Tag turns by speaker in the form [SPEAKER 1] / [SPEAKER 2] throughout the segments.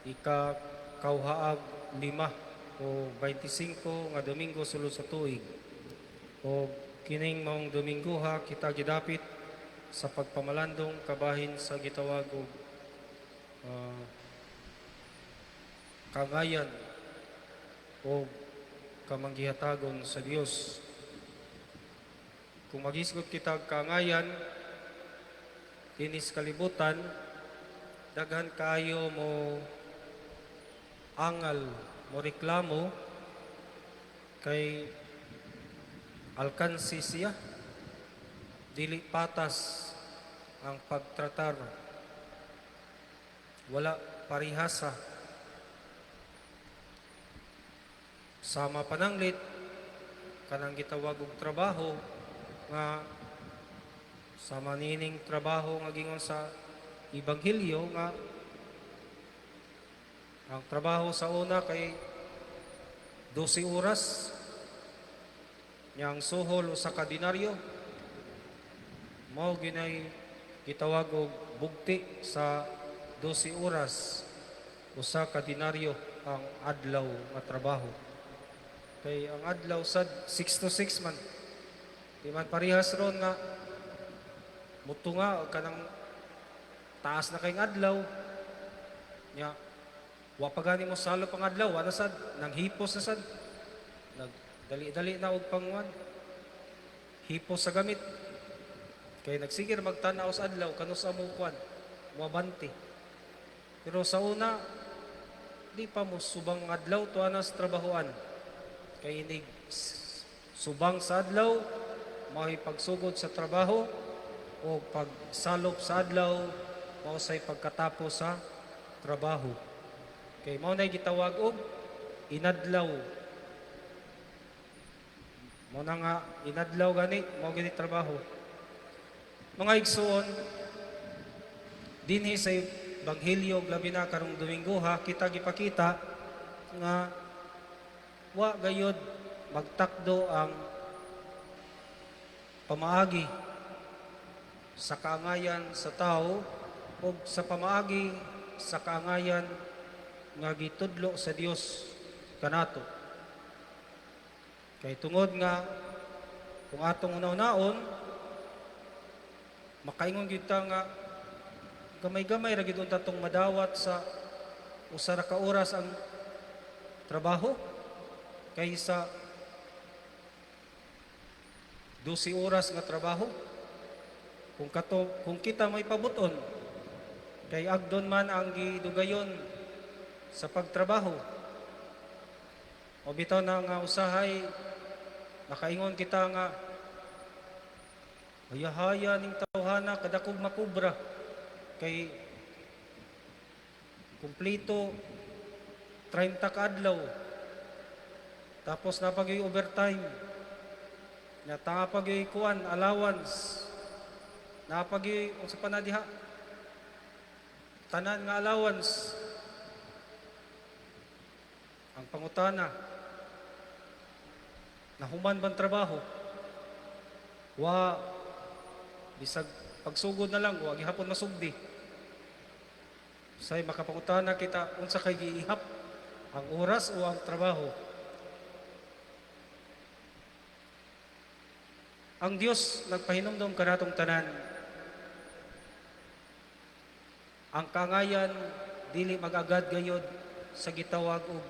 [SPEAKER 1] Ika kauhaag 5 o 25 nga Domingo sulod sa tuig. O kining maong Domingoha, kita gidapit sa pagpamalandong kabahin sa gitawag og kaangayan o kamanggihatagon sa Dios. Kung maghisgot kita og kaangayan dinis kalibutan, daghan kaayo mo angal, mo reklamo kay alkansi siya, dili patas ang pagtratar, wala parihasa. Sama pananglit kanang gitawag og trabaho nga sama nining trabaho nga gingon sa Ebanghelyo, nga ang trabaho sa una kay 12 oras nya ang suhol 1 ka denaryo. Mao ginay gitawag og bugti sa 12 oras, 1 ka denaryo ang adlaw nga trabaho, kay ang adlaw sad 6 to 6 man. Di man parihas ron nga mutunga kanang taas na kayong adlaw nya wa pa gani mo salop ang adlaw, wa na sad, nang hipos na sad, nagdali-dali na og pangwan hipos sa gamit kay nagsige ra magtan-aw sa adlaw kanus-a mo kwan moabante. Pero sa una, di pa mo subang adlaw, tuwa na sa trabahoan, kay inig subang sa adlaw mao'y pagsugod sa trabaho o pagsalop sa adlaw mao say pagkatapos sa trabaho, kay mao nay gitawag og inadlaw. Mao na nga inadlaw gani, mao gani trabaho. Mga igsuon, dinhi sa Ebanghelyo, labi na karong Domingo ha, kita gipakita nga wa gayod magtakdo ang pamaagi sa kaangayan sa tao o sa pamaagi sa kaangayan nga gitudlo sa Dios kanato. Kay tungod nga kung atong una-unaon, makaingon gyud ta nga gamay-gamay ra gyud unta tong madawat sa 1 ra ka oras ang trabaho kaysa 12 oras nga trabaho. Kung kato, kung kita may pabuton, kay agdon man ang gidugayon sa pagtrabaho. O bitaw na nga usahay nakaingon kita nga hayahaya ning tawhana, kadakog makubra kay kumpleto 30 ka adlaw, tapos napagyoy overtime nya, tapagyoy kuan allowance, napagyoy unsa pa na diha, tanan nga allowance. Ang pangutana, nahuman bang trabaho? Wa. Bisag pagsugod na lang, wa gihapon masugdi. Say makapangutana kita, unsa kay giihap, ang oras o ang trabaho? Ang Dios nagpahinumdom kanatong tanan, ang kaangayan dili mag-agad gayod sa gitawag og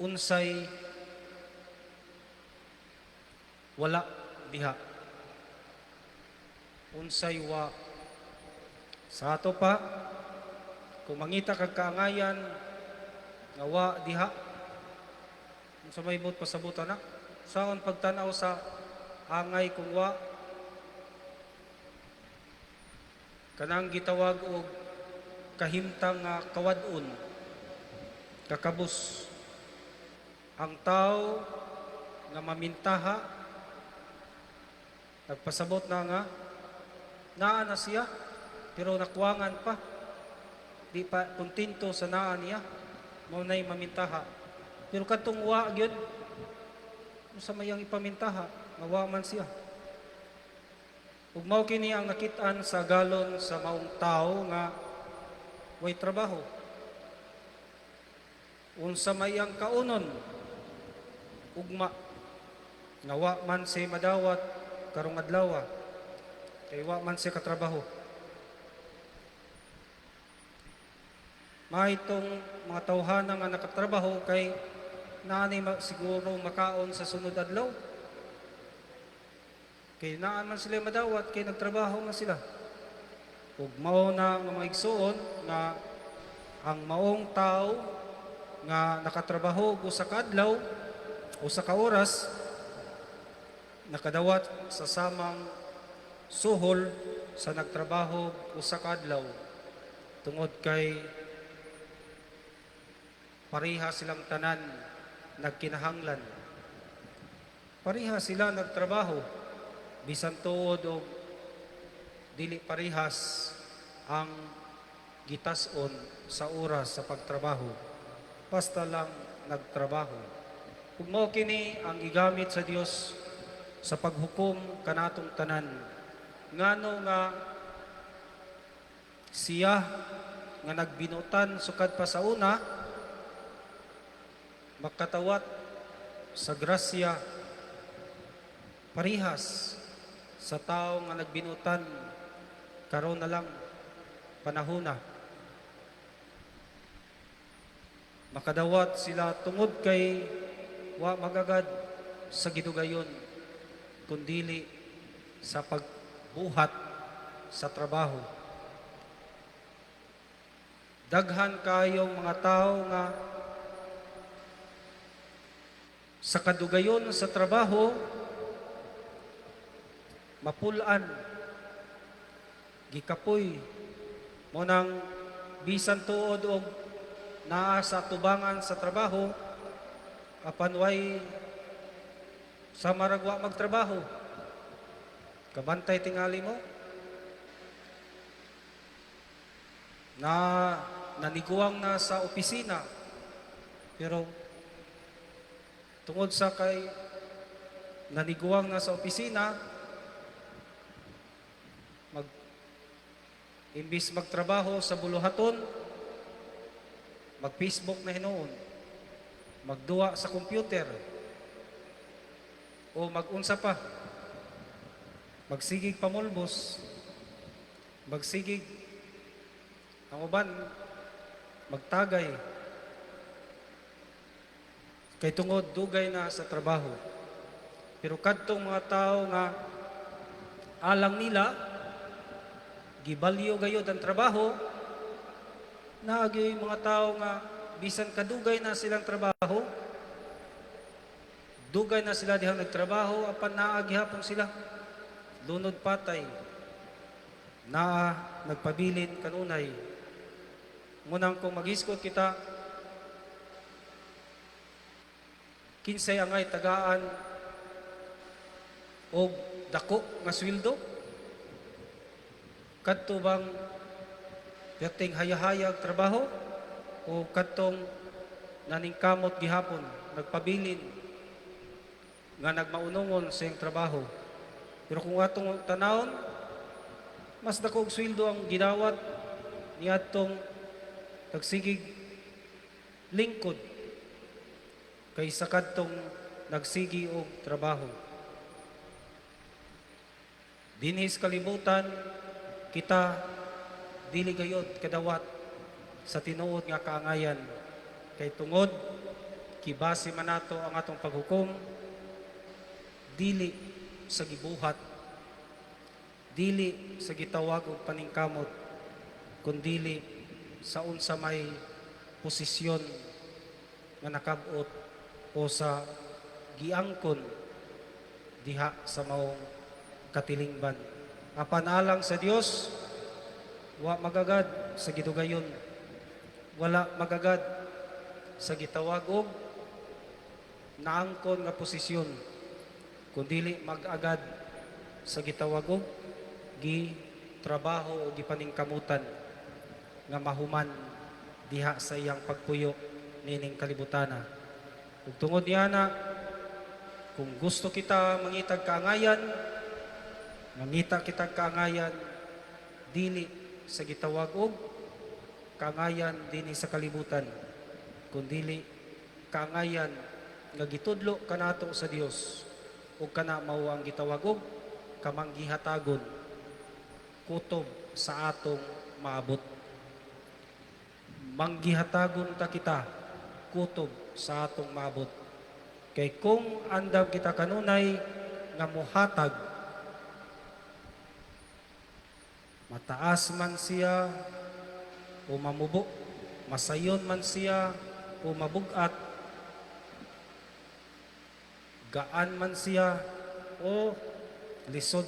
[SPEAKER 1] unsay wala diha, unsay wa. Sa ato pa, kung mangita kag kaangayan nga wa diha, unsa may buot pasabutan na saon pagtan-aw sa angay kung wa? Kanang gitawag og kahimtang nga kawad-on, kakabus. Ang tao nga mamintaha, nagpasabot na nga naa na siya pero nakuwangan pa, di pa kontento sa naa niya, mao nay mamintaha. Pero kadtong wa gyud, unsa may ang ipamintaha nga wa man siya? Ug mao kini ang nakit-an sa galon sa maong tao nga way trabaho. Unsa may ang kaunon ugma nga wa man siya madawat karong adlaw kay wa man siya katrabaho. Mahitong mga tawhana nga nakatrabaho kay naani siguro makaon sa sunod adlaw. Kay naa man sila madawat kay nagtrabaho man sila. Ug mao na nga mga igsuon nga ang maong tao nga nakatrabaho og usa ka adlaw, usa ka oras, nakadawat sa samang suhol sa nagtrabaho usa ka adlaw tungod kay pareha silang tanan nagkinahanglan. Pareha sila nagtrabaho bisan tuod og dili parehas ang gitas-on sa oras sa pagtrabaho, basta lang nagtrabaho. Ug mao kini ang gigamit sa Dios sa paghukom kanatong tanan. Ngano nga siya nga nagbinutan sukad pa sa una makatawat sa grasya parihas sa tao nga nagbinutan karon na lang panahona? Makadawat sila tungod kay wa magagad sa gidugayon kundili sa pagbuhat sa trabaho. Daghan kayong mga tao nga sa kadugayon sa trabaho mapulan, gikapoy mo nang bisan tuod og naa sa tubangan sa trabaho, apan way sa maragwa magtrabaho. Kabantay tingali mo na naniguang na sa opisina, pero tungod sa kay naniguang na sa opisina, imbis magtrabaho sa buluhaton, mag-Facebook na hinuon, magduwa sa computer, o magunsa pa, magsigig pamulbos, magsigig ang uban, magtagay, kay tungod dugay na sa trabaho. Pero kadtong mga tao nga alang nila gibalyo gayod ang trabaho, naagyoy mga tao nga bisan kadugay na silang trabaho, dugay na sila dihang nagtrabaho, apan naa gihapon sila lunod patay, naa nagpabilin kanunay. Ngunang kung maghisgot kita, kinsay angay tagaan og dako nga sweldo? Kadto bang perting hayahayag trabaho o kadtong naningkamot gihapon, nagpabilin nga nagmaunongon sa iyang trabaho? Pero kung atong tanawon, mas dako og sweldo ang gidawat niadtong nagsigig lingkod kaysa kadtong nagsigi og trabaho. Dinhi sa kalibutan kita dili gayod kadawat sa tinuod nga kaangayan kay tungod gibase man nato ang atong paghukom dili sa gibuhat, dili sa gitawag og paningkamot, kundili sa unsa may posisyon nga nakab-ot o sa giangkon diha sa maong katilingban. Apan alang sa Dios, wa magagad sa gidugayon, wala magagad sa gitawag og naangkon nga posisyon, kundili mag-agad sa gitawag og gitrabaho o gipaningkamutan nga mahuman diha sa iyang pagpuyo nining kalibutana. Ug tungod niana, kung gusto kita mangitag kaangayan, mangita kita kaangayan dili sa gitawag og kaangayan dinhi sa kalibutan, kundili kaangayan nga gitudlo kanato sa Dios, ug kana mao ang gitawag og kamanggihatagon kutob sa atong maabot. Manggihatagon ta kita kutob sa atong maabot. Kay kung andam kita kanunay nga muhatag, mataas man siya o mamubo, masayon man siya o mabugat, gaan man siya o lisod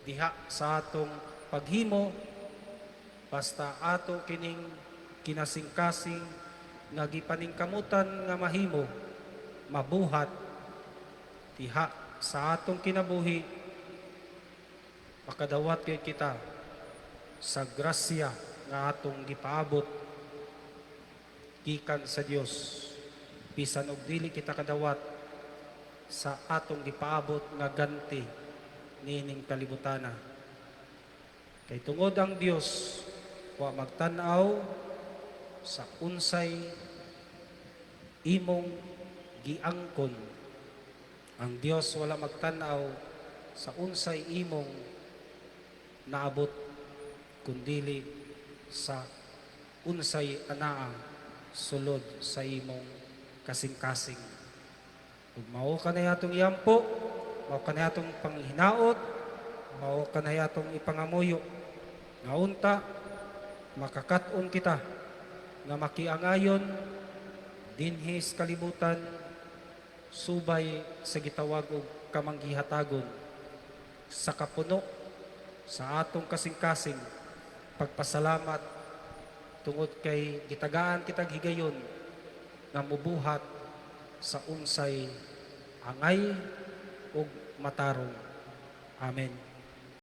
[SPEAKER 1] diha sa atong paghimo, basta ato kining kinasingkasing nga gipaningkamutan nga mahimo, mabuhat diha sa atong kinabuhi, makadawat kay kita sa grasya nga atong gipaabot gikan sa Dios, bisan og dili kita kadawat sa atong gipaabot nga ganti niining kalibutana. Kay tungod ang Dios wa magtan-aw sa unsay imong giangkon. Ang Dios wala magtan-aw sa unsay imong naabot, kundili sa unsay anaa sulod sa imong kasing-kasing. Ug mao kanay atong iampo, mao kanay atong panghinaot, mao kanay atong ipangamuyo nga unta makakat-on kita nga makiangayon dinhi sa kalibutan subay sa gitawag og kamanggihatagon sa kapuno sa atong kasing-kasing, pagpasalamat tungod kay gitagaan kitag higayon nga mubuhat sa unsay angay ug matarong. Amen.